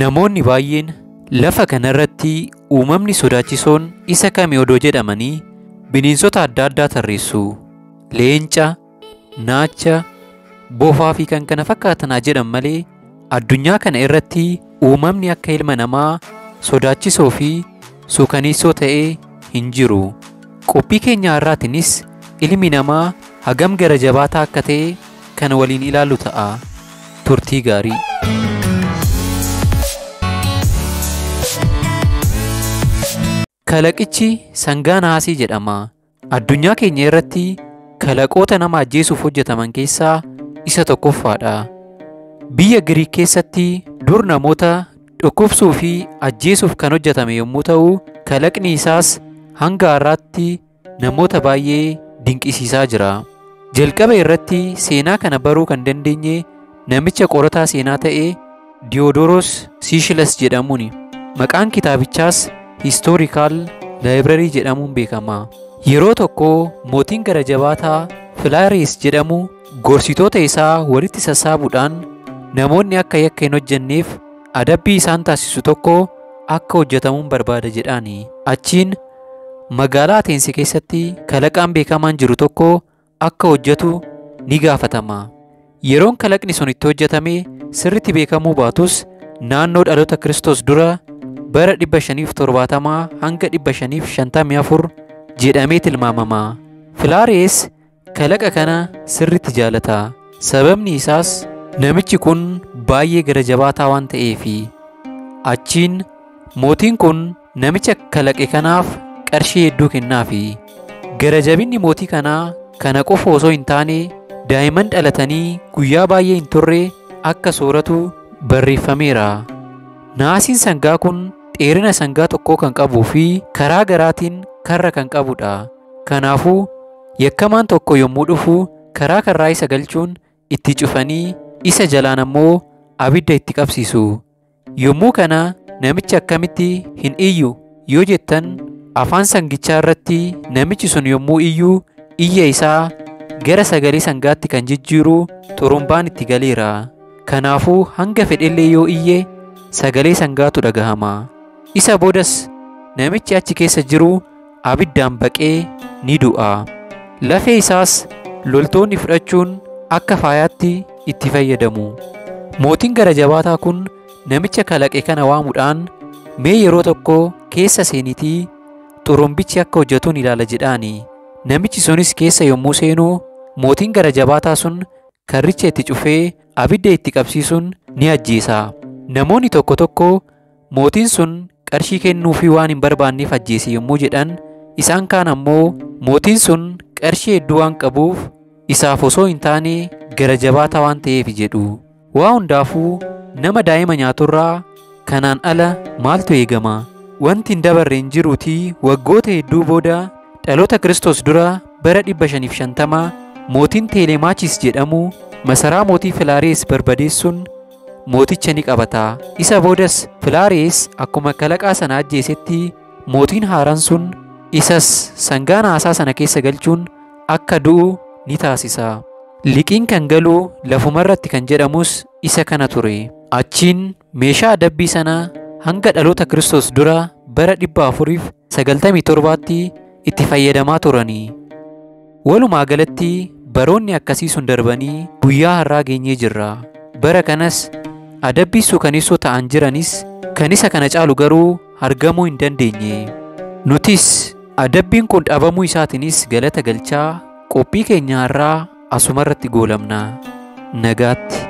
Namoonni baay'een lafa kanarratti uumamni sodaachisoon isa kami odoo jedhamanii bineensota adda addaa tarreessu. Leenca, naacha, bofaa fi kan kana fakkaatan haa jedhan malee addunyaa kana irratti uumamni akka ilma namaa sodaachisoo fi suukaneessoo ta'e hin jiru. Qophii keenya har'aatiinis ilmi namaa hagam gara jabaataa akka ta'e kan waliin ilaallu ta'a. Turtii gaarii. Kalaqichi sangaa naasii jedhama. Addunyaa keenya irratti kalaqoota nama ajjeesuuf hojjetaman keessaa isa tokkoffaadha. Biyya Giriik keessatti dur namoota dhukkubsuu fi ajjeesuuf kan hojjetame yommuu ta'u, kalaqni isaas hanga har'aatti namoota baay'ee dinqisiisaa jira. Jalqaba irratti seenaa kana baruu kan dandeenye namicha qorataa seenaa ta'e Diyoodooros Siishilas jedhamuuni. Maqaan kitaabichaas Historical Library jedhamuun beekama. Yeroo tokko mootiin gara jabaataa Filaarees jedhamu gorsitoota isaa walitti sassaabuudhaan namoonni akka yakka hin hojjenneef adabbii isaan taasisu tokko akka hojjetamuun barbaada jedhaani. Achiin magaalaa Ateensi keessatti kalaqaan beekamaan jiru tokko akka hojjetu ni gaafatama. Yeroon kalaqni sun itti hojjetame sirriitti beekamuu baatus naannoo dhaloota Kiristoos dura bara 570 hanga 554 jedhamee tilmaamama. Filaarees kalaqa kana sirriitti jaalata. Sababni isaas namichi kun baay'ee gara jabaataa waan ta'eefi. Achiin mootiin kun namicha kalaqe kanaaf qarshii hedduu kennaafi. Gara jabinni mootii kanaa kana qofa osoo hin taane daa'imman dhalatanii guyyaa baay'ee hin turre akka sooratu barreeffameera. Naasiin sangaa kun dheerina sangaa tokkoo kan qabuu fi karaa garaatiin karra kan qabudha. Kanaafuu yakkamaan tokko yommuu dhufu karaa karraa isa galchuun itti cufanii isa jalaan ammoo abidda itti qabsiisu. Yommuu kana namichi akkamitti hin iyyu yoo jettan afaan sangichaa irratti namichi sun yommuu iyyu iyya isaa gara sagalee sangaatti kan jijjiiru xurumbaan itti galeera. Kanaafuu hanga fedhellee yoo iyye sagalee sangaatu dhagahama. Isa boodas namichi achi keessa jiru abiddaan baqee ni du'a. Lafee isaas loltoonni fudhachuun akka faayaatti itti fayyadamu. Mootiin gara jabaataa kun namicha kalaqe kana waamuudhaan mee yeroo tokko keessa seenitii xurumbichi akka hojjetuun ilaala jedhaani. Namichi sunis keessa yommuu seenu mootiin gara jabaataa sun karricha itti cufee abidda itti qabsiisuun ni ajjeesa. Namoonni tokko tokko mootiin sun qarshii kennuufii waan hin barbaanneef ajjeese yommuu jedhan, isaan kaan ammoo mootiin sun qarshii hedduu waan qabuuf isaaf osoo hin taane gara jabaataa waan ta'eef jedhu. Waa hundaafuu nama daa'ima nyaaturraa kanaan ala maaltu eegama? Wanti hin dabarre hin jiruutii waggoota hedduu booda dhaloota Kiristoos dura bara 550 mootiin Teelemaachis jedhamu masaraa mootii Filaarees barbadeessuun mooticha ni qabata. Isa boodas Filaarees akkuma kalaqaa sana ajjeesetti mootiin haaraan sun isas sangaa naasaa sana keessa galchuun akka du'u ni taasisa. Liqiin kan galu lafumarratti kan jedhamus isa kana ture. Achiin meeshaa adabbii sana hanga dhaloota Kiristoos dura bara 497tti itti fayyadamaa turani. Walumaa galatti baroonni akkasii sun darbanii guyyaa har'aa geenyee jirra. Bara kanas adabbii suukaneessoo ta'an jiranis kan isa kana caalu garuu argamuu hin dandeenye. Nutis adabbiin kun dhabamuu isaatiinis galata galchaa qophii keenya har'aa asumarratti goolabna. Nagaatti.